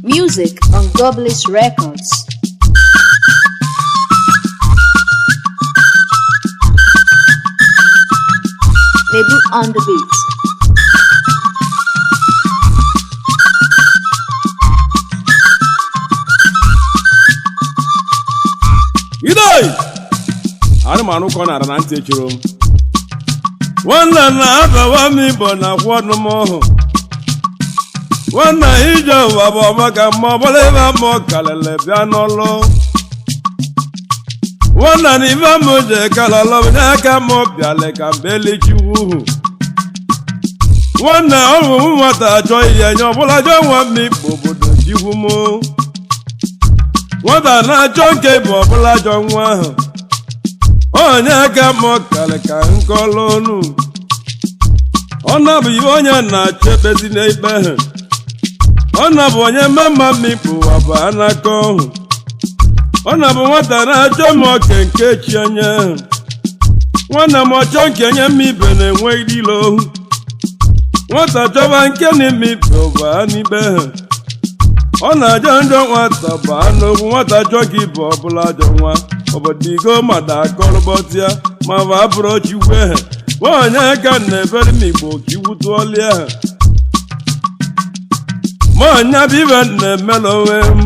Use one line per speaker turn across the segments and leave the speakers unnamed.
Music on Goblins Records. Nebu on the beat.
Idoi! Anụmanụ kọ nara na ntị echiro m. Nwanna na-abawa m Igbo na akwụ ọnụ m ọhụ. Nwanna ije ụwa bụ ọma ka mma ọbụla ebe mma kalịlị bịa n'ọlụ. Nwanna na ife m je kalọlọ m n'aka m bịalị ka mbe elichiwu. Nwanna ọrụ m nwata achọ ihe nye ọbụla jọ nwa m Igbo obodo jigwu m. Nwata na-achọ nke bụ ọbụla ajọ nwa ahụ. Onye aka m karị ka nkọlụ ọnụ. Ọ na-abụ ihe onye na-achọ ekpezi n'ikpe ha. Ọ na-abụ onye mama mikpu ụwa bụ anaka ọhụ. Ọ na-abụ nwata na-achọ m oke nke chi onye ahụ. Nwanna m ọchọ nke nye m ibe na-enwe ilo ohu. Nwata chọba nke na ime ibe ụwa n'ikpe ha. Ọ na-ajọ njọ nwata baa n'okwu nwata chọọ ka ibe ọbụla ajọ nwa. Obodo igo mada akọrọbọtịa ma bụ abụrụ chikwe ha. Nwaanyị aka na-ebere m Igbo ka iwu tụọlie ha. Nwaanyị bụ ibe na-emere onwe m.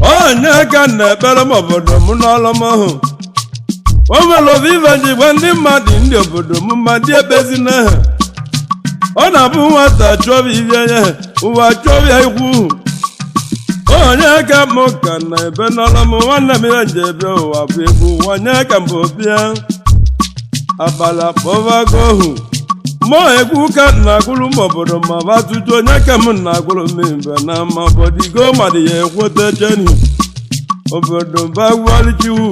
Onye aka na-ekpere m obodo m n'ọlụ m ahụ. O nwere obi ibe ji gwa ndị mmadụ ndị obodo m ma ndị ekpezina ha. Ọ na-abụ nwata chọọ ibie ya ụwa chọọ ya ikwu. Onye aka m ka na-ebe n'ọlụ m nwanne m ya nje ebe ụwa bụ egwu onye aka m bụ bịa. Abala kpọbago ohu. Mmụọ egwu ka na-agụrụ m obodo ma ba tutu onye ka m na-agụrụ m mbe na ma obodo igo mmadụ ya ekweta cheni. Obodo mbagwalichiwu.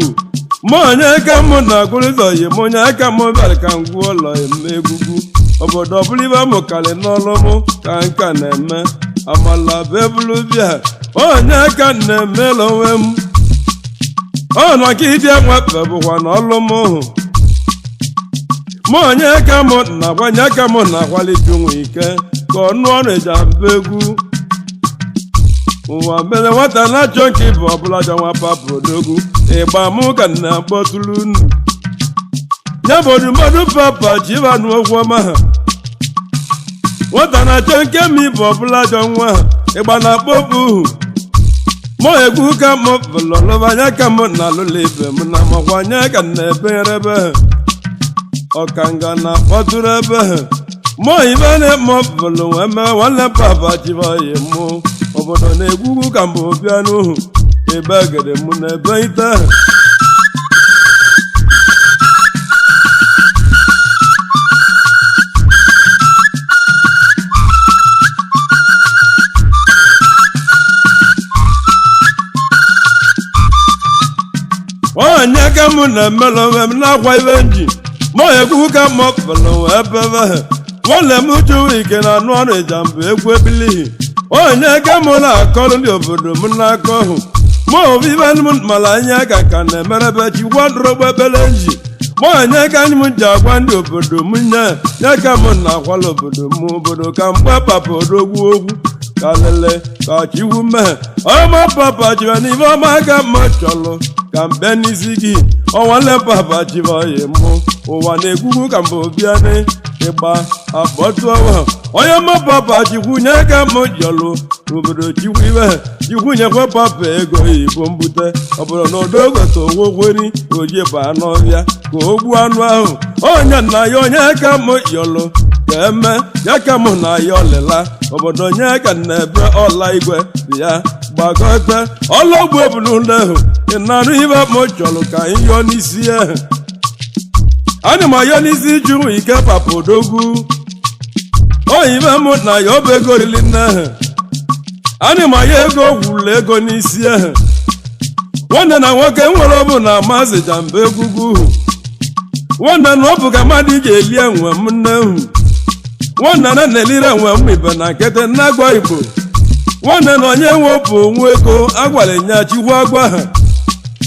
Mụ onye ka m na-agụrụ zọyi m onye aka m bịara ka m gwuo ụlọ eme egwugwu. Obodo ọbụla ibe m karị n'ọlụ m ka nka na-eme. Amala bebulu bịa onye aka na-emela onwe m. Ọ nọ ka ịdị enwepe bụkwa n'ọlụ m hụ. Mụ onye ka m na-agbanye aka m na-akwalite nwe ike ka ọnụ ọrụ eji aba egwu. Ụwa mere nwata na-achọ nke ịbụ ọbụla ajọ nwa papa odogwu. Ịgba mụ ka na-akpọtụrụ unu. Ya bụ mmadụ papa chibanụ okwu ọma ha. Nwata na-achọ nke m ịbụ ọbụla ajọ nwa ha. Ịgba na-akpọpụ uhu. Mụ egwu ka m bụlọlọba anya ka m na-alụla ibe m na makwa anya ka m na-ebegharebe ha. Ọkanga na-akpọtụrụ ebe ha. Mụ ibe na-eme ọbụlụ wee mee nwanne papa chibaghị mụ. Obodo na-egwugwu ka mbụ bịa n'uhu. Ebe gede mụ na ebe ite ha. Onye ka mụ na-emelụ onwe m na-akwa ibe nji. Mụ egwu ka m pụrụ wee bebe ha. Nwanne m chụwa ike na anụ ọrụ ịjambụ egwu ebilihi. Onye ka mụ na-akọrọ ndị obodo m n'aka ọhụ. Mụ obibe m mara anya ka ka na-emerebe chi gwa ndụrụgba ebele nji. Mụ onye ka anyị m ji agwa ndị obodo m nye ya ka m na-akwala obodo m obodo ka mgbe papa odogwu okwu ka lele ka chikwu mee. Ọma papa jiwa n'ife ọma ka m chọrọ ka mbe n'isi gị. Ọnwale papa jiwa oyi mụ ụwa na-egwugwu ka mbụ bịa n'ịgba akpọtụ ọwa. Onye mma papa chikwunye ka m jọlụ n'obodo chikwu ibe chikwunyekwa papa ego igbo mbute. Ọ bụrụ na odogote owokweri oji baa n'ọhịa ka o gbuo anụ ahụ. Onye nna ya onye ka m yọlụ ka eme ya ka m na ya ọlịla. Obodo onye ka na-ebe ọla igwe ya gbagote ọlọgbu ebulu ahụ. Ị na-anụ ibe m chọrọ ka anyị yọọ n'isi ahụ. Ana m ayọ n'isi jụrụ ike papa odogwu. Oyibe m na ya ọba ego rili nne ahụ. Ana m ayọ ego gwụrụ ego n'isi ahụ. Nwanne na nwoke nwere ọbụ na maazị jamba egwugwu. Nwanne na ọ bụ ka mmadụ ji eli enwe m nne hụ. Nwanne na na-elire nwe m ibe na nkịtị na-agwa Igbo. Nwanne na onye nwepụ onwe ego agwara nya Chukwu agwa ha.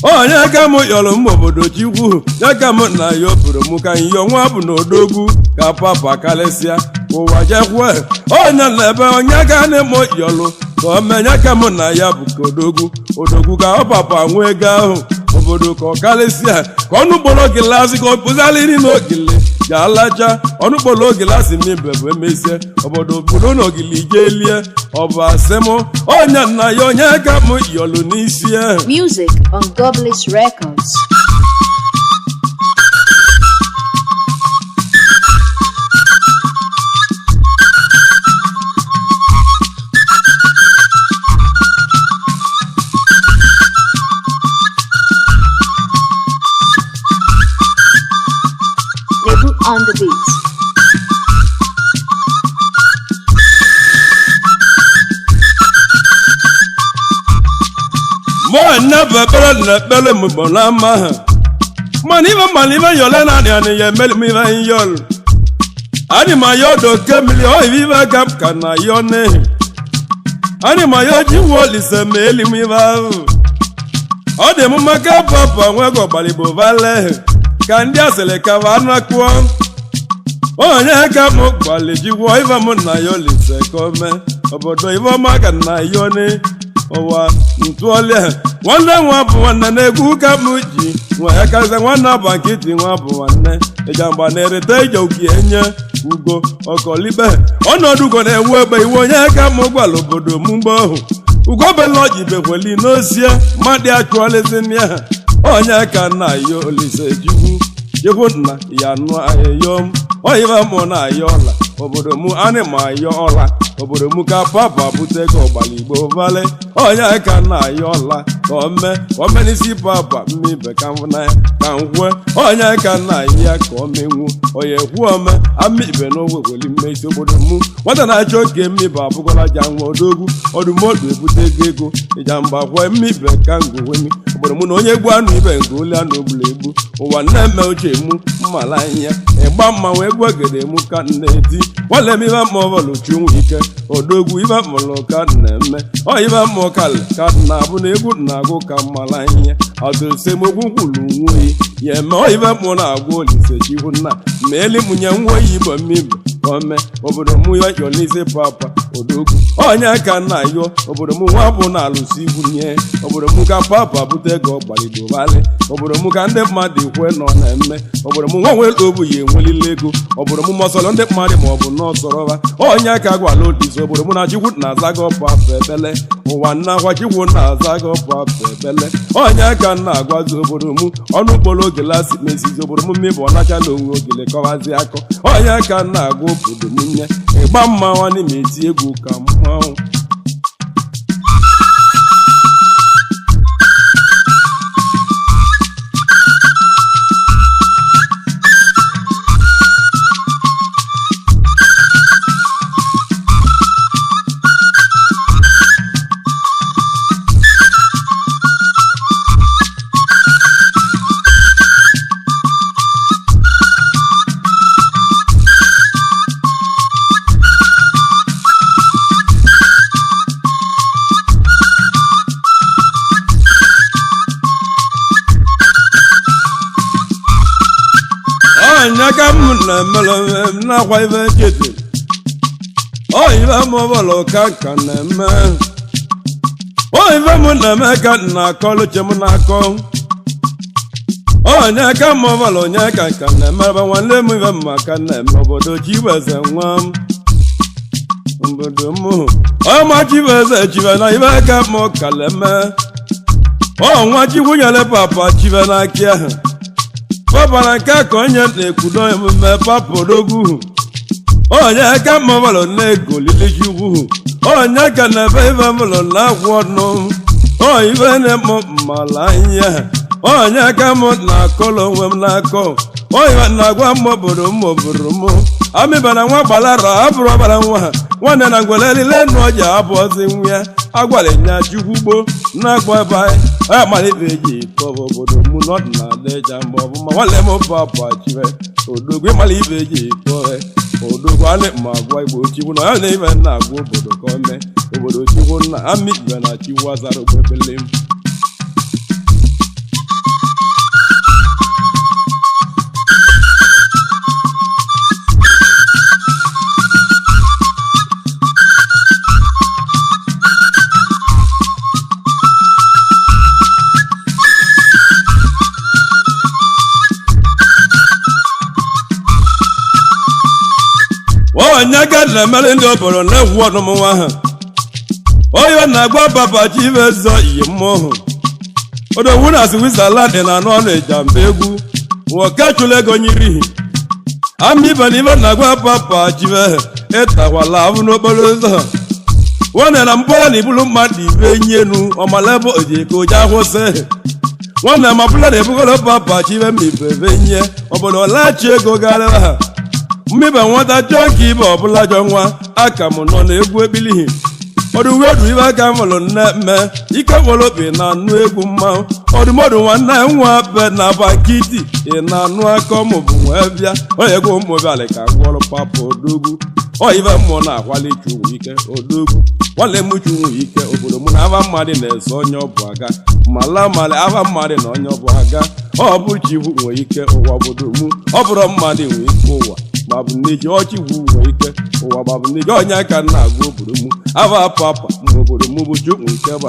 Onye ka m yọrọ m obodo Chukwu ya ka m na ya obodo m ka nyọ nwa bụ na odogwu ka papa karịsịa ụwa jekwe. Onye na ebe onye ka na m yọrọ ka o menye ka m na ya bụ ka odogwu odogwu ka ọ papa nwee ego ahụ obodo ka ọ karịsịa ka ọnụ kpọrọ gịlasị ka ọ pụzaliri n'ogile ga-alacha ọnụ kpọrọ ogilasi n'ibe bụ emesie obodo buru n'ogili jelie ọ bụ asị m onye nna ya onye ka m yọlụ n'isi ahụ.
Music on Godbliss Records. Nebu on the beat.
Mụ nnabụ ekpere na ekpere m bụ na mma ha mana ife mana ife yọle na anị anị ya emeli m ife yọlụ anị ma ya ọdọ ke mmiri ọ ife ife ka m ka na yọ n'ihi anị ma ya ji nwa olise ma eli m ife ahụ ọ dị m mma ka papa nwego gbalịgbo vale ka ndị asịrị ka va anụ akụọ onye ka m gbalị jigwọ ife m na ya olise ka o mee obodo ife ọma ka na yọ n'ihi ụwa ntụọlịa nwanne nwa bụ nwanne na-egwu ka m ji nwa ya karịsịa nwanne aba nkịtị nwa bụ nwanne ịjamba na-erete ije uke enye ugo ọkọlibe ọnọdụ ugo na-ewu egbe iwe onye ka m gwara obodo m mgbe ohu ugo bela jibekweli n'ozie mmadụ achụọlịzin ya onye ka nna ya olise jigwu jikwu nna ya nụ ahịyọm oyibe mụ na ayọ ọla obodo mụ anị ma ayọ ọla obodo mụ ka papa bute ka ọgbara igbo vale onye ka nna ayọ ọla ka ome ka ome n'isi papa mmibe ka m na ka m kwue onye ka nna ya ka o menwu onye kwu ome ama ibe n'ogwe weli mmesi obodo mụ nwata na-achọ oke mmibe abụgọla ja nwa odogwu ọdụmọdụ ebute ego ego ịjamba kwue mmibe ka ngowemi obodo mụ na onye gbu anụ ibe nke oli anụ ogbulu egbu ụwa nne-eme uche mụ mmala anya ịgba mmanwụ egwu egede mụ ka nna eti nwale m ibe mma ọbọlụ chu nwe ike odogwu ibe mụrụ ka nna-eme ọ ibe mmụọ kalị ka nna abụ na egwu na-agụ ka mmala anya ọtụsemokwu kwuru nwunye ya eme ọ ibe mụ na-agwa olise chikwu nna ma eli mụnye nwa oyi igbo mmibe ome obodo mụ ya yọ n'isi papa odogwu onye ka nna yọ obodo mụ nwa bụ na alụsị igwu nye obodo mụ ka papa bute ego gbaligbo balị obodo mụ ka ndị mmadụ ikwe nọ na-eme obodo mụ nwa nwere obu ya enwelile ego obodo mụ mọsọrọ ndị mmadụ ma ọ bụ n'ọsọrọba onye ka gwala olise obodo mụ na chikwu na-aza gị papa ebele ụwa nna akwa chikwu na-aza gị papa ebele onye ka nna agwazi obodo mụ ọnụ kpọrọ ogele asị mesizi obodo mụ mmịbụ ọnachala onwe ogele kọwazi akọ onye ka nna agwa obodo m nye ịgba mma nwanne ma eti egwu ka mmanwụ. Ọnya ka m na-emere m na-akwa ife nkịtị ọ ife m ọbụla ka nka na-eme ọ ife m na-eme ka m na-akọlụ che m na-akọ onye ka m ọbụla onye ka nka na-eme ebe nwanne m ife m maka na-eme obodo chiweze nwa m obodo m ọma chiweze chiwe na ife ka m kaleme ọ nwa chikwu nyere papa chiwe n'aka ahụ papa na nke ka onye na-ekwudo emume papa odogwu onye ka mmabalụ na-egolili chukwu onye ka na-ebe ife mụlụ na-akwụ ọnụ ife na-eme mmala anya onye ka mụ na-akọlụ onwe m na-akọ oyibe na-agwa m obodo m obodo m amịbara nwa gbalara abụrụ ọbara nwa nwanne na ngwere lile nụ ọja abụọzi nwa ya agwara nya chukwu gboo na-akpọ ebe anyị onye mara ife eji tọba obodo mụ n'ọdịnala eja mgbe ọbụma nwanne m papa chiwe odogwu ịmara ife eji tọọ odogwu. Egwu anị ma agwa Igbo Chukwu na ya na ibe na-agwa obodo ka o mee obodo Chukwu nna ama ibe na Chukwu azara ogbebele m. Onye ga na-emere ndị obodo na-egwu ọnụmụnwa ha onye na-agwa papa Chibueze iyi mmụọ odogwu na Switzerland na anụ ọnụ ịjamba egwu nwoke chụrụ ego nyirihi ama ibe na ibe na-agwa papa Chibueze ịtakwala ahụ n'okporo ụzọ nwanne na mkpọrọ na ibulu mmadụ ibe enyi enu ọmalebe ojiko oje akwụsị nwanne ma bụla na ebugoro papa Chibueze ma ibebe nye obodo lachi ego gara ha mmibe nwata chọọ ka ibe ọbụla jọ nwa aka m nọ na egwu ebilihi ọdụwedu ibe aka mụrụ nne mme ike nwere obi na anụ egwu mmanwụ ọdụmọdụ nwanne nwa be na bakiti ị na-anụ aka ọmụ bụ wee bịa onye egwu ụmụ bịalị ka ngwọrọ papa odogwu oyibe mmụọ na-akwali chunwu ike odogwu nwanne m chunwu ike obodo mụ na aba mmadụ na-eso onye ọbụ aga mala mali aba mmadụ na onye ọbụ aga ọ bụ Chukwu nwee ike ụwa obodo mụ ọ bụrụ mmadụ nwee ike ụwa babụ n'eji ọchị wu nwee ike ụwa babụ n'eji onye aka na-agụ obodo mụ ava papa ma obodo mụ bụ Chukwu nke bụ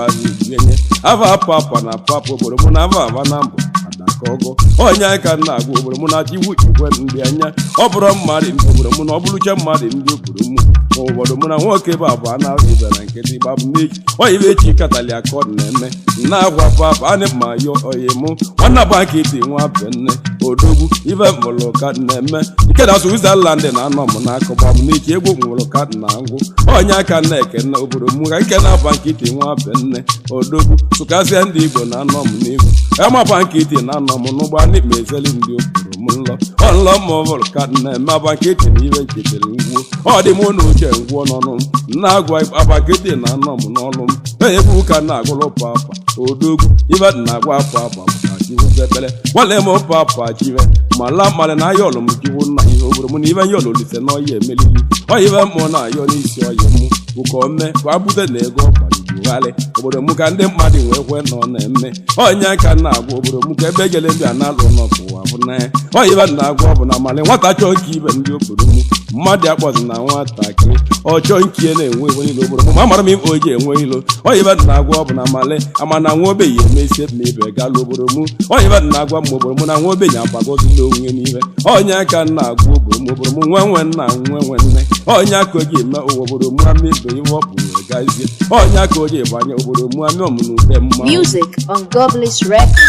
enye ava papa na papa obodo mụ na ava ava na mbụ adaka ọgọ onye aka na-agụ obodo mụ na Chukwu chukwe ndị anya ọ bụrụ mmadụ ndị obodo mụ na ọ bụrụ uche mmadụ ndị obodo mụ ma obodo mụ na nwoke bụ abụọ na-ahụ ibe na nkịtị gbabụ n'eji onye ibe echi katali aka ọ na-eme na-agwa papa anị ma yọ oyi mụ nwanna bankiti nwa be nne odogwu ibe mụrụ ka na-eme nke na Switzerland na-anọ m n'akụ gbabụ n'echi egwu nwụrụ ka na ngwụ onye aka na-ekene obodo mụ ka nke na bankiti nwa be nne odogwu sụkasịa ndị Igbo na-anọ m n'ihu ema bankiti na-anọ m n'ụgbọ anị ma ezeli ndị obodo m nlọ ọnlọ ma ọ bụrụ ka na-eme abakiti na ibe nchetere ngwuo ọ dị mụ na uche ngwuo n'ọnụ m na-agwa abakiti na-anọ m n'ọnụ m egwu ka na-agụrụ papa odogwu ibe na-agwa papa bụ ka Chukwu ekpere nwanne m papa Chibe mala mmalị na ayọlụ m Chukwu nna ihe obodo mụ na ibe yọlụ olise na ọya emelili ọya ibe mmụọ na-ayọ n'isi ọya mụ bụ ka o mee ka abute na ego ọkpaligbogharị obodo mụ ka ndị mmadụ wee kwe na ọ na-eme onye ka na-agwa obodo mụ ka ebe ejele ndị a na-alụ ụlọ ka ụwa bụ na ya ọya ibe na-agwa ọ bụ na malị nwata chọọ ka ibe ndị obodo mụ mmadụ akpọzi na nwatakịrị ọchọ nkie na-enwe iwe niile obodo mụ ma amara m ife o ji enwe ilo ọya ibe na-agwa ọ bụ na malị ama na nwa ogbenye emesie ma ibe galụ obodo mụ ọya ibe na-agwa m obodo mụ na nwa ogbenye agbagozila onwe n'ibe onye aka na-agwa obodo m obodo mụ nwe nwe nna nwe nwe nne onye aka o ji eme ụwa obodo mụ ama ibe iwe ọ bụ wee gazie onye aka o ji banye obodo mụ amị ọmụ na ute mmanwụ.
Music on Goblins Records.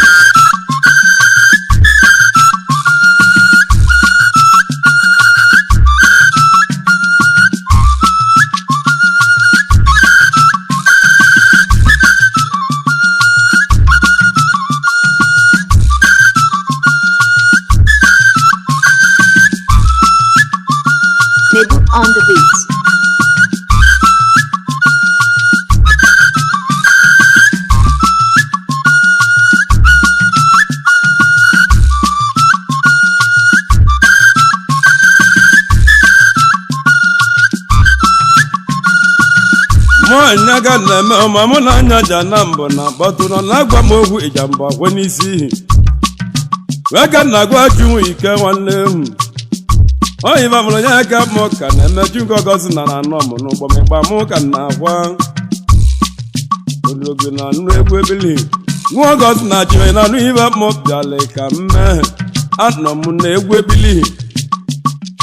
Nebu on the beat.
Nwaanyị ga na-eme ọma mụ na anya ja na mbụ na kpọtụrụ na-agwa m okwu ịjamba kwe n'isi ihi wee ka na-agwa Chinwe ike nwanne m oyi babụrụ ya aka m ka na-eme Chinwe ọgọzi na na anọ m n'ụgbọ m ịgba mụ ka na-agwa ologo na anụ egwu ebili nwa ọgọzi na Chinwe na anụ ibe m bịala ka m mee anọ m na egwu ebili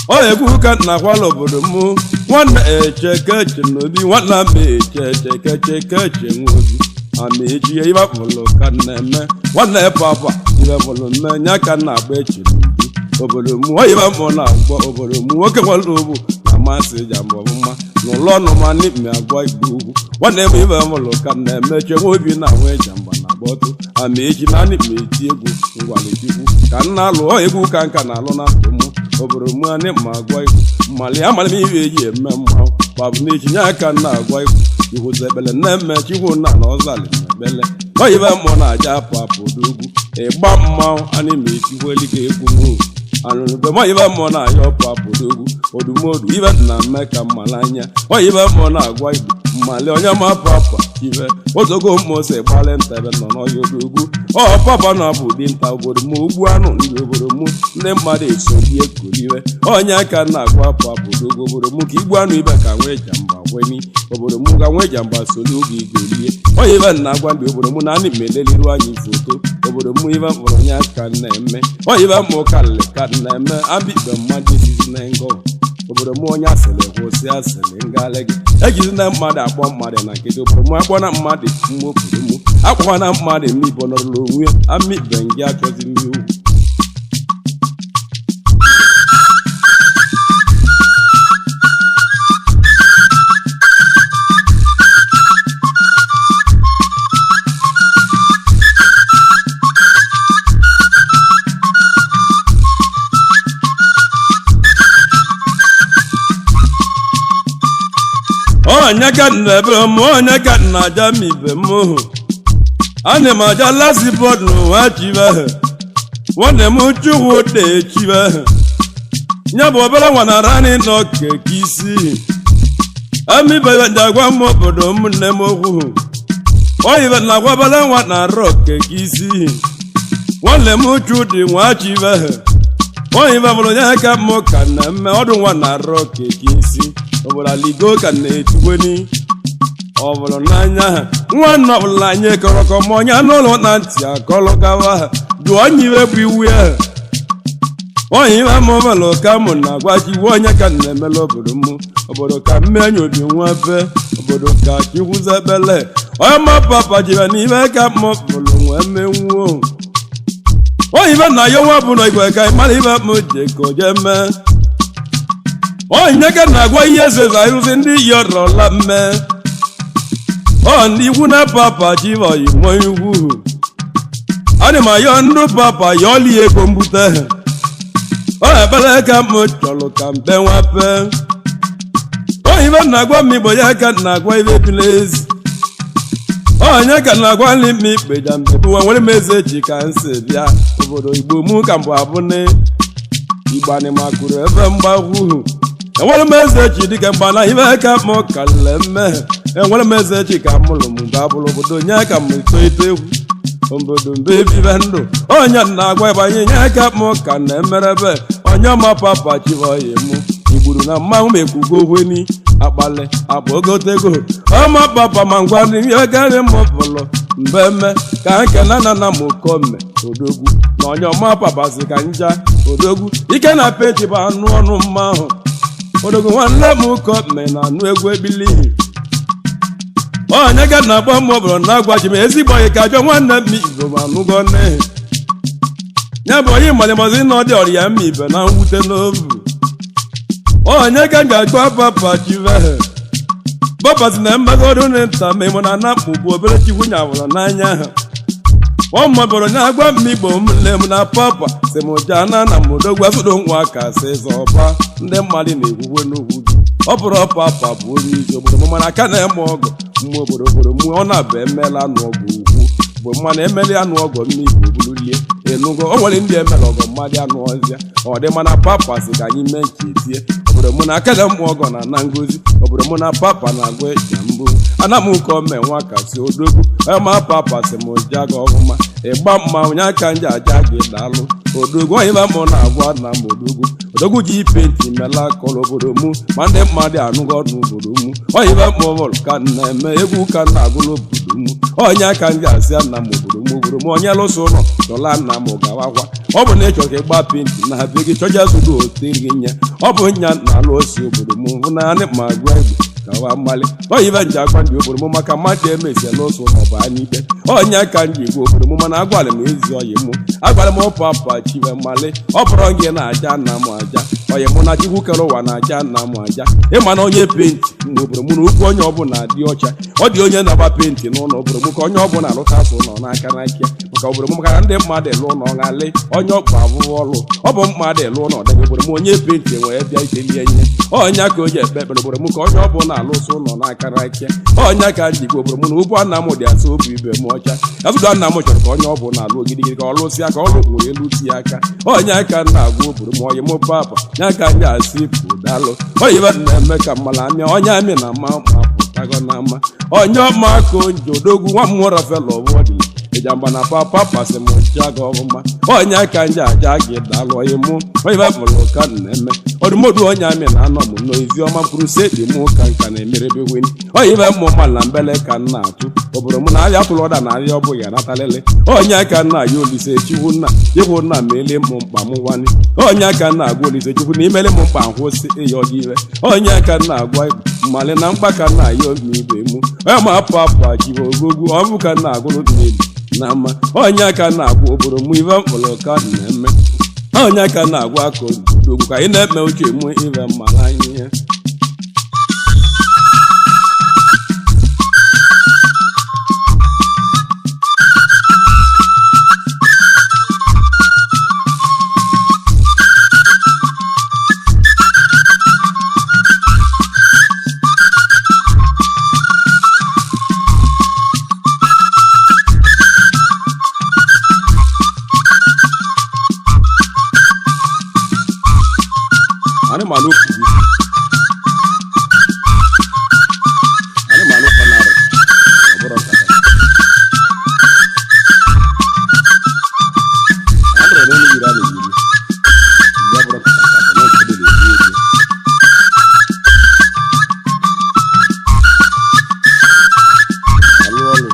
ọ egwu ka nna akwala obodo m nwanne echekeche n'obi nwanna m echechekechekeche nwobi ama eji ibe pụlụ ka na-eme nwanne papa ibe pụlụ mme nya ka nna agba eche n'obi obodo m oyibe mụ na-agwọ obodo m nwoke nwere ogbu na amasị jamba ọmụma n'ụlọ ọnụ ma n'ikpe agwa igbo ugwu nwanne m ibe mụlụ ka na-eme che nwa obi na nwe jamba na agba ọtụ ama eji na n'ikpe eti egwu ngwalichukwu ka nna alụ ọ egwu ka nka na-alụ na ndụ mụ obodo mụ anị ma agwa igwu mmalị amalị m ibe eji eme mmanwụ babụ n'echi nye aka nna agwa igwu ikwụzi ekpele nne chikwu nna na ọzali na ekpele oyibe mmụọ na-aja apụ apụ odogwu ịgba mmanwụ anị ma etikweli ka egwu mụ. Alụlụbe mọ ibe mmụọ na-ayọ papụdogwu odumodu ibe na mme ka mmalanya ọ ibe mmụọ na-agwa igbo mmali onye ma papa ibe otogo mmụọ si gbalị nta ebe nọ n'ọhịa odogwu ọ papa na-abụ dinta obodo m ugbu anụ ndị obodo m ndị mmadụ esogbu ekoriwe onye aka na-agwa papa odogwu obodo m ka igbu anụ ibe ka nwee jamba gweni obodo m ka nwee jamba solu oge igolie onye ibe na-agwa ndị obodo m na anị meleliru anyị foto obodo m ibe mkpọrọ onye aka na-eme onye ibe mụ kalị ka na-eme abịbe mmadụ esizi na ngọ obodo m onye asịrị kwụsị asịrị ngalị gị ejizi na mmadụ akpọ mmadụ na nkịtị obodo m akpọ na mmadụ mma obodo m akpọkwa na mmadụ eme ibo nọrọla onwe ama ibe ngị achọzi ndị ugwu. Onye ka nna ebe m, onye ka nna aja m ibe m hụ ana m aja lasibọd n'ụwa chibe nwanne m chukwu de chibe ya bụ obere nwa na rani nọ keke isi amibebe njagwa m obodo m nne m okwu oyibe na agwa obere nwa na arụ keke isi nwanne m chu dị nwa chibe oyibe bụrụ ya ka m ka na mme ọdụ nwa na arụ keke isi obodo aligo ka na-etigweni ọ bụrụ n'anya ha nwanne ọbụla anyị kọrọkọ ma onye n'ụlọ na ntị akọrọ gawa ha jụọ onye iwe bụ iwu ya onye iwe m ọbụla ka mụ na-agwa jiwe onye ka na-emela obodo m obodo ka mmenye obi nwa fe obodo ka chikwuzebele onye ma papa jibe n'ibe ka m bụrụ nwee menwuo onye ibe na ya nwa bụ na igwe ka ị mara ibe m je ka o jee mee onye ka na-agwa ihe ezeza ịrụzi ndị yọrọla mme ọ ndị ikwu na papa chivoyi nwe ikwu ana m ayọ ndụ papa yọli ego mbute ọ ebere ka m chọrọ ka mbe nwape onye ibe na-agwa m igbo ya ka na-agwa ibe bi n'ezi onye ka na-agwa nri m ikpe ja mbe bụwa nwere m eze chi ka m si bịa obodo igbo mụ ka mbụ abụne igbo anị makụrụ ebe mgbagwu enwere m eze chi dịka mgbana ibe ka m kalile mme enwere m eze chi ka mụrụ m mgbe abụrụ obodo nye ka m itoite egwu obodo mbe ebibe ndụ onye na-agwa ịbanye nye ka m ka na-emerebe onye ọma papa chiboyi mụ igburu na mmanwụ m ekwugo hweni akpali akpa ogotego ọma papa ma ngwa ndị garị m bụlụ mbeme ka nke na na na m kome odogwu na onye ọma papa si ka nja odogwu ike na penti bụ anụ ọnụ mma ahụ odogwu nwanne m kome na anụ egwu ebilihi onye ga na-agba m ọbụrụ na agwaji m ezigbo onye ka ajọ nwanne m ibe ma anụgo nne ya bụ onye malịmazi na ọ dị ọrịa m ibe na mwute n'obu onye ka m ga-agwa papa chive papa si na mgbagodo na nta ma ịmụ na anapụ bụ obere chikwu nyawụrụ n'anya ha ọ mabụrụ na agwa m igbo m nne m na papa si m jaa na na m odogwu asụdo nwa ka sị zọba ndị mmadụ na-ekwukwe n'okwu gị ọ bụrụ papa bụ onye isi obodo m mana aka na-eme ọgọ mma obodo obodo m ọ na-abụ emela anụ ọgụ ugwu bụ mmanụ emeli anụ ọgọ mma igbo bululie enugo o nwere ndị emere ọgọ mmadụ anụ ọzịa ọ dị mana papa si ka anyị mee nke tie obodo mụ na akada mmụ ọgọ na ana ngozi obodo mụ na papa na-agwa eja mbụ ana m ụkọ mme nwa ka si odogwu ma papa si m ja gị ọfụma ịgba mma onye aka nje aja gị daalụ odogwu onye mụ na-agwa na m odogwu odogwu ji penti mela kọrọ obodo mụ ma ndị mmadụ anụgo n'obodo mụ onye mụ bụrụ ka m na-eme egwu ka m na-agụ n'obodo mụ onye aka m ga-asị nna m obodo m obodo m onye lụso ụlọ dọla nna m gawakwa ọ bụ na ịchọ ka ịgba penti na be gị chọja zụdo oteri gị nye ọ bụ nya na alụ osi obodo m hụ naanị ma gwa egwu kawa mmalị oyibe nji agwa ndị obodo m maka mmadụ emeziela ụsụ maọbụ anya ikpe onye ka m ji gwa obodo m mana agwalị m ezi oyi mụ agwalị m papa chiwe mmalị ọ bụrụ gị na-aja nna m aja oyi mụ na chukwu kere ụwa na-aja nna m aja ịma na onye penti mgbe obodo mụ na ukwu onye ọbụla dị ọcha ọ dị onye na-agba penti n'ụlọ obodo m ka onye ọbụla alụta asụ ụlọ n'aka n'aka maka obodo m maka na ndị mmadụ elu ụlọ ghalị onye ọkpa abụghị ọlụ ọ bụ mmadụ elu ụlọ debe obodo m onye penti wee bịa itelie ihe onye ka o ji ekpe ekpere obodo m ka onye ọbụla na-alụsị ụlọ n'akara aka. Onye ka njikwa obodo mụ na ugwu nna m dị asị obi ibe m ọcha. Azụda nna m chọrọ ka onye ọ bụ na-alụ ogirigiri ka ọ lụsịa ka ọ lụ nwere elu ti aka. Onye ka na-agwa obodo m onye m papa ya ka ndị asị pụdalụ onye ibe na-eme ka mmala amịa onye amị na mma ma pụtago na ama onye ọma ka onye odogwu nwa m rafel ọbụọdịla ịjamba na papa pasị m ncha gị ọfụma. Onye ka nje aja gị dalụ onye mụ onye ibe mụrụ ka m na-eme ọdụmọdụ onye amị na-anọ m n'ozi ọma mkpụrụ sedi m ka nka na-emerebeweni onye ibe mmụ ma na mbele ka m na-atụ obodo m na ahịa tụrụ ọda na ahịa ọ bụghị anatalele. Onye ka nna ya Olise Chukwu nna ịhụ nna ma ele m mkpa m nwanne. Onye ka nna agwa Olise Chukwu na imele m mkpa nkwụsị ịyọ gị iwe. Onye ka nna agwa mmalị na mkpa ka nna ya omi ibe mụ onye ma apụ apụ ajiwe ogogwu ọ bụ ka nna agwụrụ mmiri na mma. Onye ka na-agwa obodo mụ ibe mkpụrụ ka na-eme. Onye ka na-agwa aka odogwu ka anyị na-eme uche mụ ibe mmara anyị ihe. Anyị ma n'okwu gị, anyị ma n'ụkọ narị ọ bụrụ nkata a bụrụ na yiri a na-eyiri ya bụrụ nkata nkata na nkata na-eji eji alụ ọlụ.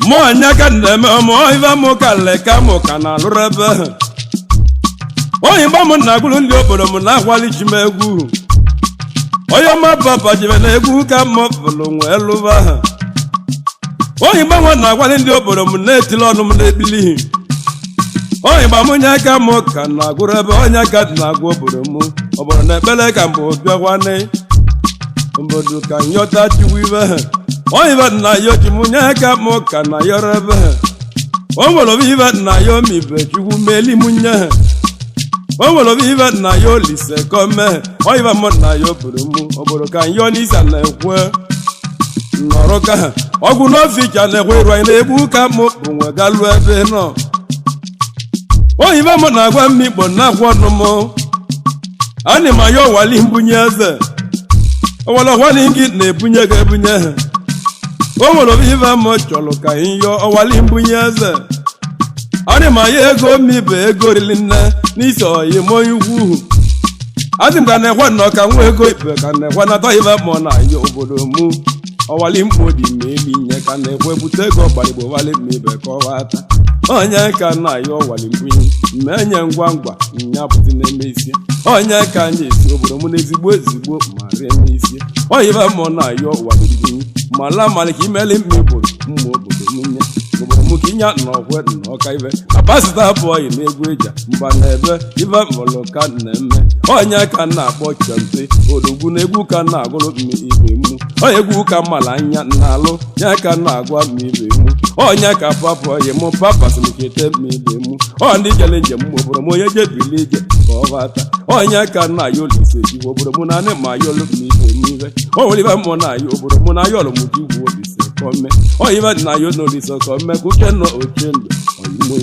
Mụ anya ka na-eme mụ ife mụ ka leka mụ ka na-alụrụ ebe onye mgba m na-agwụrụ ndị obodo m na-akwali ji m egwu onye ọma papa jibe na egwu ka m pụrụ nwee lụba ha. Onye mgbanwe na-agwali ndị obodo m na-etili ọnụ m na-ekpili onye mgba m nye aka m ka na-agwụrụ ebe onye aka na-agwụ obodo m obodo na ekpere ka mbụ bịakwane obodo ka nyọta chukwu ibe ha. Onye ibe nna ya oji m nye aka m ka na yọrọ ebe ha. O nwere obi ibe nna ya omibe chukwu meli m nye ha. O nwere obi ibe nna ya olise kọme onye ibe m nna ya obodo m obodo ka nyọ n'isa na-ekwe nọrọ ka ha ọgwụ n'oficha na-ekwe iru anyị na-egbu ka m bụ nwe galu ebe nọ. Onye ibe m na-agwa m ikpo na-agwa ọnụ m ana m aya ọwali mbunye eze ọwala ọwali gị na-ebunye gị ebunye ha. O nwere obi ibe m chọrọ ka anyị yọọ ọwali mbunye eze ana m aya ego mibe ego rili nne n'isi oyi m onye ukwu adị m ka na-ekwe nnọọ ka nwa ego ibe ka na-ekwe nata ibe mụ na ya obodo mụ ọwali mkpo dị ma eli nye ka na-ekwe bute ego gbarigbo wali m ibe ka ọ ghata. Onye ka na ya ọwali mbunye ma enye ngwa ngwa nya bụzi na-eme isi onye ka anyị esi obodo mụ na ezigbo ezigbo ma rie n'isi onye ibe mụ na ya ọwali mbunye mala mala ka imeli mma igboro mma obodo m nye obodo m ka ịnya nnọkwe nnọka ibe apasita abụọghị na egwu ịja mgba na ebe ibe mụrụ ka na-eme onye ka na-akpọ chọmpe odogwu na egwu ka na-agụrụ m ibe mụ onye egwu ka mala anya na-alụ ya ka na-agwa m ibe mụ onye ka papụ oyi mụ papa sịrị m ibe mụ ọ ndị jere njem m obodo m onye jebili ije ka ọ bata onye ka nna ya olise jigwe obodo mụ na anị ma ya olu m ibe m ibe o nwere ibe mụ na ya obodo mụ na ya ọlụ m jigwe olise kọme onye ibe nna ya n'olise kọme ka uche nọ oche ndụ oyimo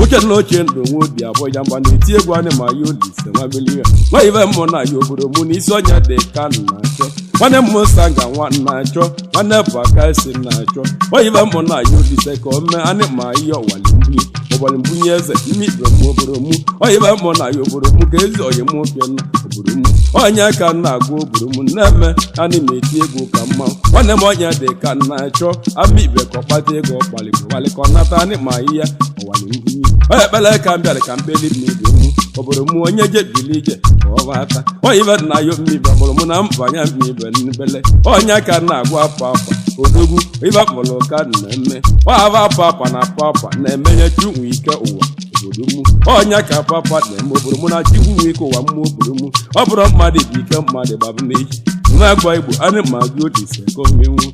uche nna ochie ndụ nwe obi abụọ ya mgba na-eti egwu anị ma ya olise nwa beli ya nwa ibe mụ na ya obodo mụ na isi ọnya dị ka nna achọ nwanne m musa ga nwa nna achọ nwanne bụ aka esi nna achọ nwa ibe mụ na ya olise ka o mee anị ma ihe ọwali mbunye ọwali mbunye eze ime ibe mụ obodo mụ onye ibe mụ na ya obodo mụ ka ezi oyi mụ oke nna obodo mụ onye ka nna agwa obodo mụ na-eme anị ma eti egwu ka mma nwanne m onye dị ka nna achọ ama ibe ka ọ kpata ego ọkpali bụ ka ọ nata anị ma ihe ọwali mbunye onye ekpere ka m bịara ka mkpeli m ibe mụ obodo mụ onye jebili ije ka ọ bata onye ibe nna ya mmibe kpọrọ mụ na mbanye mmibe nbele onye ka na-agwa akwa akwa odogwu ibe kpọrọ ka na-eme ọhava akwa akwa na akwa akwa na-emenye chunwu ike ụwa obodo mụ onye ka papa na-eme obodo mụ na chikwu nwe ike ụwa mmụọ obodo mụ ọ bụrụ mmadụ bụ ike mmadụ gbabụ n'echi na-agba igbo anị ma gị olise ka omenwu.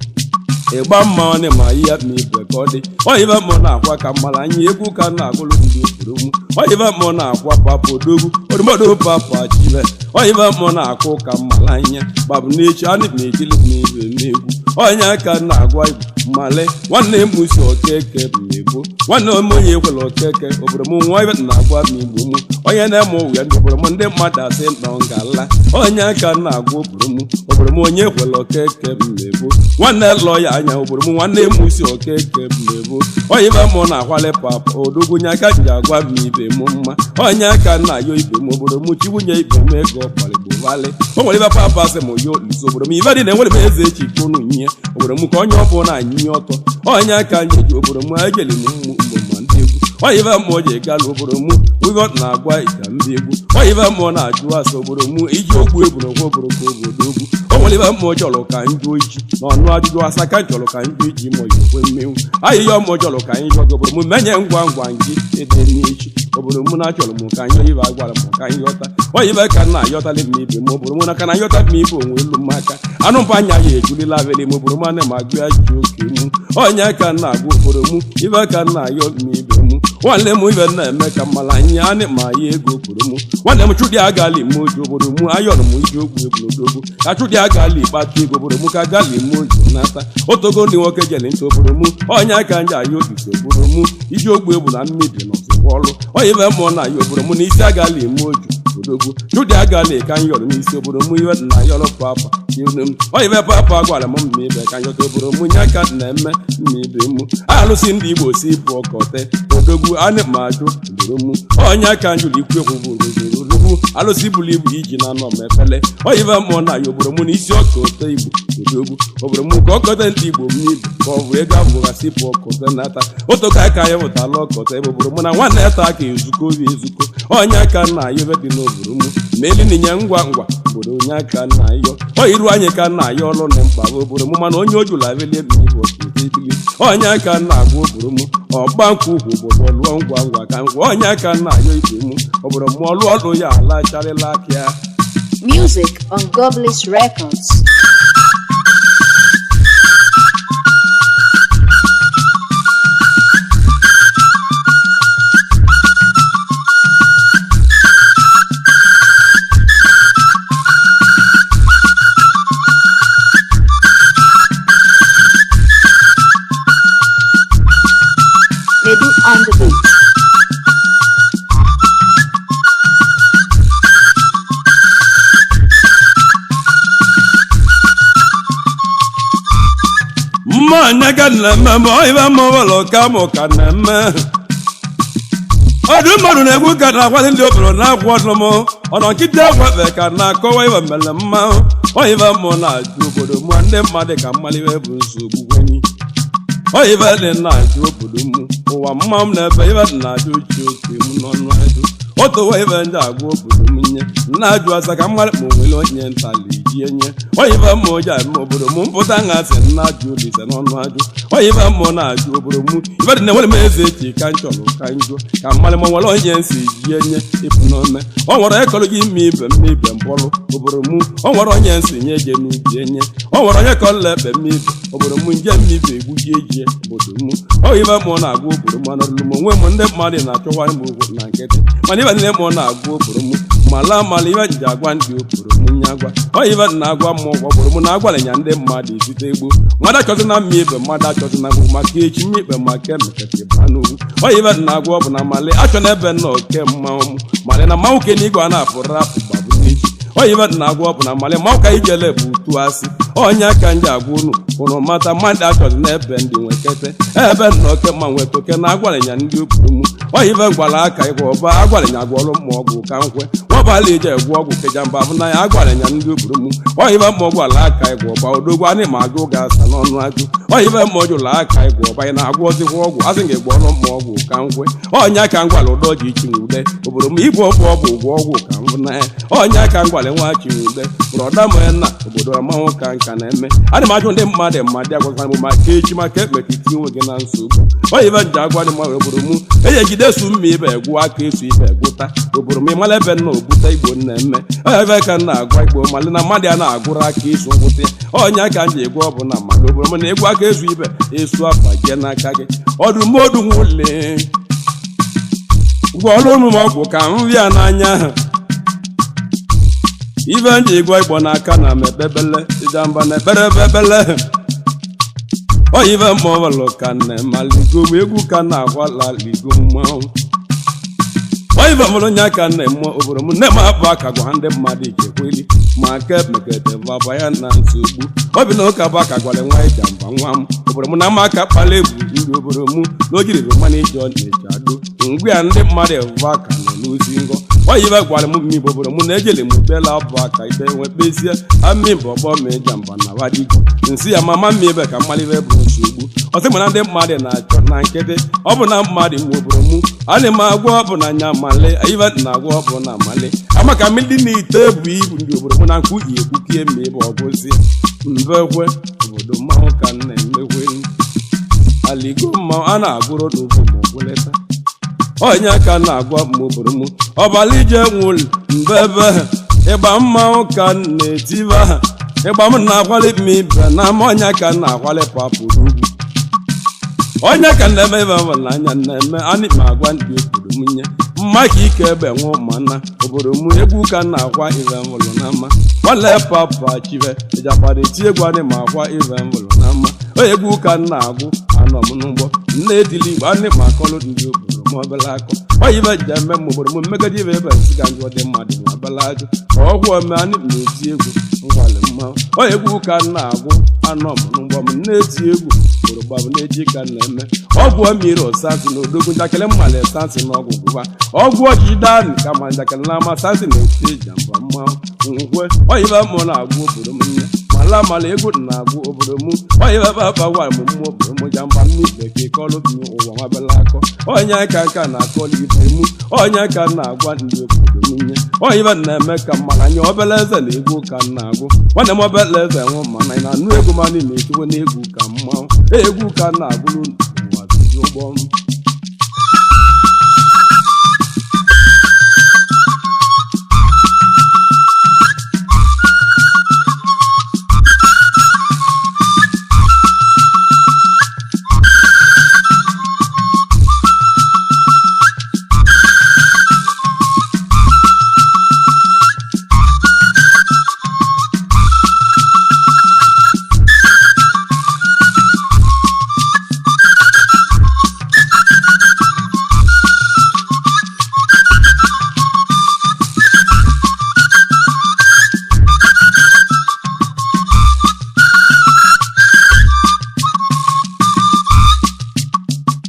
Ịgba mmanụ ma ihe ma ibe ka ọ dị. Oyibe mụ na-akwa ka mmara anyị egwu ka na-agụlụ ndị obodo m. Oyibe mụ na-akwa papa odogwu odumodo papa chibe. Oyibe mụ na-akụ ka mmara anya gbabụ n'echi anị ma ejili m ibe n'egwu. Onye aka na-agwa igbo mmale nwanne m si okeke mmegbu nwanne m onye ekwela okeke obodo m nwa ibe na-agwa m igbo m onye na-eme ụwa ndị obodo m ndị mmadụ asị nọ ngala. Onye aka na-agwa obodo m obodo m onye ekwela okeke mmegbu nwanne lọ ya anya obodo m nwanne m si okeke mmegbu. Onye ibe mụ na-akwali papa odogwu nye aka ji agwa m ibe m mma. Onye aka na-ayọ ibe m obodo m chiwunye ibe m ego kpaligbovali o nwere ibe papa sị m yo nso obodo m ibe dị na enwere m eze echi konu nye obodo m ka onye ọ bụla anyị ọtọ. Onye aka anyị ji obodo m ejeli m mmụ mgbe ma ndị egwu. Onye ibe mmụọ ji gala obodo m ibe na-agwa ịka ndị egwu. Onye ibe mmụọ na-ajụ asa obodo m iji ogbu egburu okwu obodo ka obodo ogwu. O nwere ibe mmụọ chọrọ ka njụ iji na ọnụ ajụjụ asa ka chọrọ ka njụ iji ma ya okwe mmenwu ahịhịa ọmụ chọrọ ka anyị jụọ obodo m menye ngwa ngwa ngị ede n'echi obodo m na achọrọ m ka anyị ibe agwara m ka anyị ghọta. Onye ibe ka nna ayọtali m ibe m obodo m na ka na ayọta m ibe onwe elu m aka anụ mpa anya ya ejulila aveli m obodo m ana m agụ ya ji oke m. Onye ka nna agwa obodo m ibe ka nna ayọ m ibe m nwanne m ibe na-eme ka mmala anya anị ma ya ego obodo m nwanne m chụdị agali m oji obodo m ayọrọ m iji ogwu egwu ka chụdị agali kpata ego obodo m ka gali m oji nata otogo ndị nwoke jere ntị obodo m. Onye aka nje ayọ ogige obodo m iji ogbu egwu na mmebi na ọzụkwa ọlụ. Onye ibe mmụọ na ya obodo m n'isi agali m oji odogwu chụdị agali ka m yọrọ n'isi obodo m iwe na yọrọ papa m. Onye ibe papa gwara m mma ibe ka nyọta obodo m nye aka na-eme mma ibe m alụsị ndị igbo si bụ ọkọte odogwu anị ma ajụ obodo m. Onye aka njụrụ ikwu ekwu bụ odogwu alụsị buru ibu iji na anọ m efele. Onye ibe mmụọ na ya obodo m n'isi ọka ote igbo odogwu obodo m ka ọkọte ndị igbo m n'ibu ka ọ bụ ego abụghasị bụ ọkọte nata otoka aka ya pụtala ọkọte ebe obodo m na nwanne ya taa ka ezuko obi ezuko. Onye aka nna ya ebe dị n'obodo m ma eli na ngwa ngwa obodo onye aka nna yọ ọ iru anyị ka nna ya ọlụ na mkpa obodo m mana onye ojula aveli ebe igbo ebili. Onye aka nna agwa obodo m ọgba nkwụ ugwu obodo lụọ ngwa ngwa ka ngwa. Onye aka nna ayọ ibe m obodo m ọlụ ọlụ ya ala charịla aka ya.
Music on Goblins Records. Medu on the beat.
Mmanya ka na-eme ma ibe mụbụlụ ka mụ ka na-eme ọdụ mmadụ na-egwu ka na-akwado ndị obodo na-akwụ ọdụ m ọnọ nkịtị agwafe ka na-akọwa ibe mere mma oyibe mụ na-ajụ obodo mụ ndị mmadụ ka mmalibe bụ nsogbu gwenyi oyibe dị na-ajụ obodo m ụwa mma m na-ebe ibe dị na-ajụ uche oke m n'ọnụ ajụ otowa ibe ndị agwa obodo m nye na-ajụ asa ka mmadụ ma onwere onye ntali ji enye oyibe mmụ ji eme obodo m mpụta nhazi na-ajụ olise n'ọnụ ajụ oyibe mmụ na-ajụ obodo m ibe dị na enwere m eze echi ka m chọrọ ka m jụọ ka mmadụ ma nwere onye nsi ji enye ịpụ n'ome ọ nwere ekọrọ gị ime ibe m ibe mbọlụ obodo m ọ nwere onye nsi nye je n'ubi enye ọ nwere onye kọla ekpe m ibe obodo m nje m ibe egbuji ejie obodo m oyibe mmụọ na-agwa obodo m anọrụlụ m onwe m ndị mmadụ na-achọwara m ugwu na nkịtị mana ibe niile mmụọ na-agwa obodo m mala mala ibe ji agwa ndị obodo m nye agwa oyibe na-agwa mmụọ obodo m na-agwara ya ndị mmadụ ezite egbo mmadụ achọzi na mma ibe mmadụ achọzi na gbụ maka echi mma ikpe maka emekata baa n'ugwu oyibe na-agwa ọ bụ na mali achọ na ebe nna oke mmanwụ m mali na mmanwụ ke n'igwe a na-apụrụ apụ gbabụ n'echi oyibe na-agwa ọ bụ na mali mmanwụ ka ijele bụ utu asị onye aka ndị agwa unu ụnụ mata mmadụ achọzi n'ebe ndị nwekete ebe nna oke mma nwetoke na agwara ya ndị obodo m oyibe gwara aka ịgwa ọba agwara ya agwọrọ mma ọgwụ ka nkwe nwabala ije egwu ọgwụ kejamba abụ na ya agwara ya ndị obodo m oyibe mma ọgwụ ala aka ịgwa ọba odogwu anyị ma agụ ga-asa n'ọnụ ajụ oyibe mma ọjụla aka ịgwa ọba ị na-agwọ ọzikwa ọgwụ asị ga egwọrọ mma ọgwụ ka nkwe onye aka ngwara ụdọ ji ichi nwude obodo m igwe ọgwụ ọgwụ ụgwọ ọgwụ ka mbụ na ya onye aka ngwara nwa chi nwude brọda m na obodo amanwụ ka nka na-eme ana m ajụ ndị mmadụ mmadụ agwakwa m maka echi maka ekpe ka itinye onwe gị na nsogbu oyibe nji agwa dị mmadụ obodo m enye jide su mma ibe egwu aka esu ibe egwụta obodo m ịmala ebe nna obu gwụta Igbo na-eme ebe ka m na-agwa Igbo malị na mmadụ a na-agụrụ aka ịsụ ngwụta ya ọnya ka m ji egwu ọbụ na mmadụ obodo m na egwu aka ezu ibe ịsụ akwa jee n'aka gị ọdụmọdụ nwụle gwọọlụ ụmụ m ọgwụ ka m bịa n'anya ha. Ibe m ji gwa Igbo n'aka na m ekpebele ịjamba na ekpere ebebele oyibe mọbụlụ ka nne maligo m egwu ka na-akwala ligo mmanwụ oyibe mụrụ nya ka nne mmụọ obodo m nne m abụ aka gwa ndị mmadụ ikekweli ma ke mekete baba ya na nsogbu obi na ụka bụ aka gwara nwa ịjamba nwa m obodo m na ama aka kpala egwu ndị obodo m na o jiriri mmanụ ije ọ na-eji adụ ngwa ya ndị mmadụ evu aka nọ n'ozi ngọ oyibe gwara m mmigbo obodo m na ejele m bela abụ aka ikpe nwe kpezie ami bụ ọgbọ ma ịjamba na wadigo nsị ya mama mma ebe ka mmalibe bụ nsogbu ọsị mana ndị mmadụ na-achọ na nkịtị ọ bụ na mmadụ mgbe obodo mụ ana m agwọ ọ bụ na anya mali ibe na agwọ ọ bụ na mali ama ka mmiri na ite bụ ibu ndị obodo mụ na nkwụ yi ekwukie ma ịbụ ọgwụzi mbekwe obodo mmanwụ ka m na-emekwe aligo mmanwụ a na-agụrụ n'ugwu ma ọgwụleta onye ka na-agwa m obodo m ọbala ije nwụl mbebe ịgba mmanwụ ka m na-etiba ha ịgba m na-akwali m ibe na ama onye ka m na-akwali papụ n'ugwu onye ka na-eme ibe m n'anya na-eme anyị ma agwa ndị obodo m nye mma ka ike ebe nwụ mana obodo m egwu ka m na-akwa ibe m hụrụ n'ama nwale papa chibe ịjakwara eti egwu anyị ma akwa ibe m hụrụ n'ama onye egwu ka m na-agwụ anọ m n'ụgbọ nne etili igbo anyị ma akọlụ ndị obodo m obele akọ onye ibe ji eme m obodo m mmegide ibe ebe nsị ka njọ dị mmadụ nwa obele ajụ ọgwụ ome anyị na-eti egwu nwale mmanwụ onye egwu ka m na-agwụ anọ m n'ụgbọ m na-eti egwu obodo gbabụ na-eji ka m na-eme ọgwụ mmiri ọsantị na odogwu njakịrị mmali santị na ọgwụ gwụba ọgwụ ọjidani kama njakịrị na ama santị na-eti jamba mmanwụ nkwe oyibe mụ na-agwụ obodo m nne mala mala egwu na-agwụ obodo m oyibe papa gwa m mmụọ obodo m jamba mmibe ka ịkọlụ m ụwa nwabela akọ onye ka nka na-akọlụ ibe mụ onye ka na-agwa ndị obodo m nye oyibe na-eme ka mmala nye obele eze na egwu ka m na-agụ nwanne m obele eze nwụ mana ị na-anụ egwu ma n'ime etigbo na egwu ka mmanwụ egwu ka m na-agụrụ ụwa tuju ụgbọ m.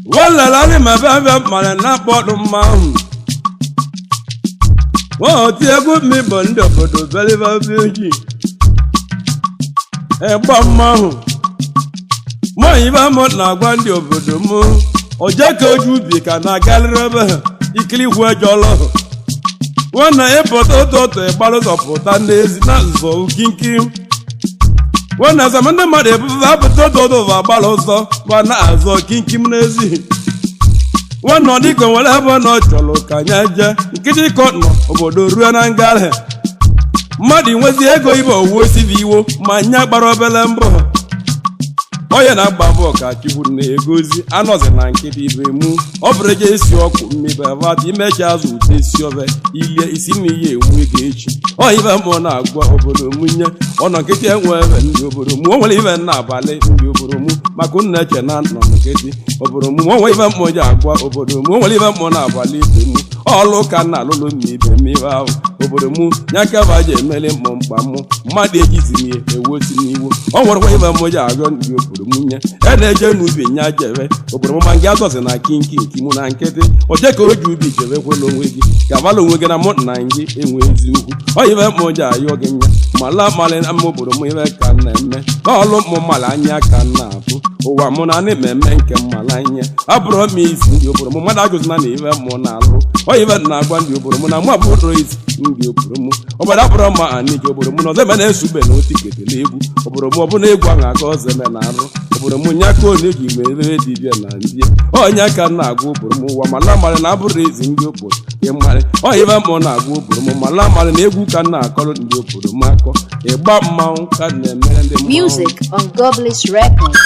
Walala ma bịa mara na akpọdụ mmanwụ oti egwu mi bụ ndị obodo belibe oji ịgba mmanwụ mọyibe mụ na-agwa ndị obodo m oje ka oju ubi ka na-agalịrị ebe ha ikiri ikwu ejọlọ nwanna ịpụta ụtụtụ ịgbara ụzọ pụta n'ezi na nzọ ukinki nwanna azam ndị mmadụ ebufe apụta ụtụtụ ụva agbara ụzọ ma na-azọ kinkim n'ezi nwanna ọ dịka nwere ebe ọ nọ chọrọ ka anya jee nkịtị ka ọ nọ obodo ruo na ngarị mmadụ nwezi ego ibe owuwe sibi iwo ma nya gbara obele mbọ onye na-agba mbọ ka chukwu na-egozi anọzi na nkịtị ibe mụ ọ bụrụ eje esi ọkụ mmibe vat imecha azụ ute esi obe ilie isi na ihe ewu ego echi ọ ibe mmụọ na-agwa obodo m nye ọnọ nkịtị enwe ebe ndị obodo mụ o nwere ibe na-abalị ndị obodo mụ maka unu na-eche na nọ nkịtị obodo mụ o nwere ibe mmụọ ji agwa obodo mụ o nwere ibe mmụọ na-abalị ibe mụ ọlụ ka na alụlụ m ibe m ibe ahụ obodo mụ nya kaba ji emeli mụ mkpa mụ mmadụ ejiziri ya ewu osi n'iwu ọ nwerekwa ibe mmụ ji agụ ndị obodo m nye e na-eje n'ubi nya jebe obodo m ma nke azọzi na kinki nki mụ na nkịtị oje ka o ji ubi jebekwela onwe gị gabala onwe gị na mụ na gị enwe eziokwu ọ ibe mmụ ji ayọ gị nya mala mali na mma obodo m ibe ka m na-eme n'ọlụ mụ mala anya ka m na-atụ ụwa mụ na anị m eme nke mmala anya abụrụ m isi ndị obodo m mmadụ agụzina na ibe mụ na-alụ ọ ibe na-agwa ndị obodo m na mụ abụrụ isi ndị obodo m obodo abụrụ ma anyị ji obodo m na ọzọ eme na-esube na otiketele egwu obodo m ọbụna egwu ahụ aga ọzọ eme na arụ obodo obodo m nya ka onye ji mere dibịa na ndị onye ka m na-agwa obodo m ụwa mala amalị na abụrụ ezi ndị obodo ịmarị ọyịba mụ na-agwa obodo m mala amalị na egwu ka m na-akọrọ ndị obodo m akọ ịgba mmanwụ ka m na-emere ndị mmanwụ.
Music on Goblins Records.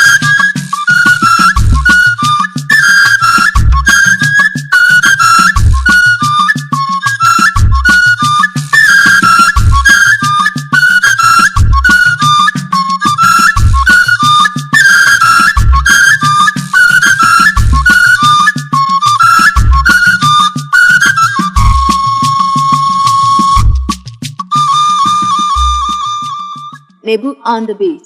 Nebu on the beat.